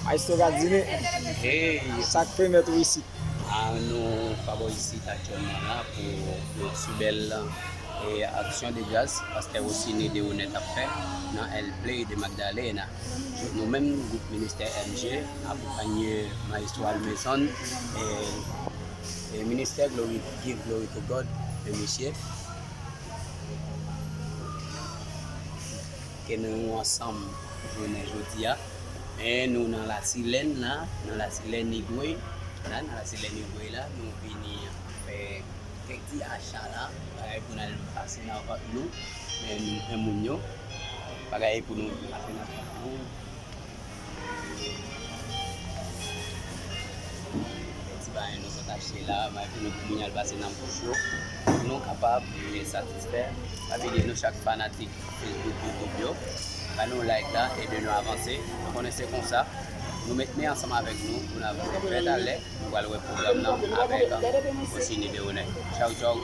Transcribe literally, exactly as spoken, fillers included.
Maestro Gardini, Hey, sa k pèmèt ou isit? A nou pa bò isit aktyèlman la pou, pou sou bèl e aksyon de gras pastè Rosiny Deronette ap fè nan El Play de Magdalena. Nou menm, gwoup Ministè M G, akonpanye Maestro Almeson e, e Ministè Glory, Give Glory to God de misye. Ke nou ansanm jounen jodi a. Men nou nan Lasilèn la, nan Lasilèn Igwe la, nan Lasilèn Igwe la, nou vini fè kèk ti acha la, bagay pou n al pase nan vant nou, men, men moun yo, bagay pou nou pase nan vant nou. Ti bagay nou sot achte la, bagay pou nou, pou moun yo al pase nan bouch yo, pou nou kapab e satisfè. Pa bliye nou chak fanatik Facebook, YouTube yo, ba nou like la, ede nou avanse. Nou konnen se konsa nou met men ansanm avèk nou pou n ap fè talè. Nou pral wè pwogram nan avèk Rosiny Deronette. Tchaw, tchaw.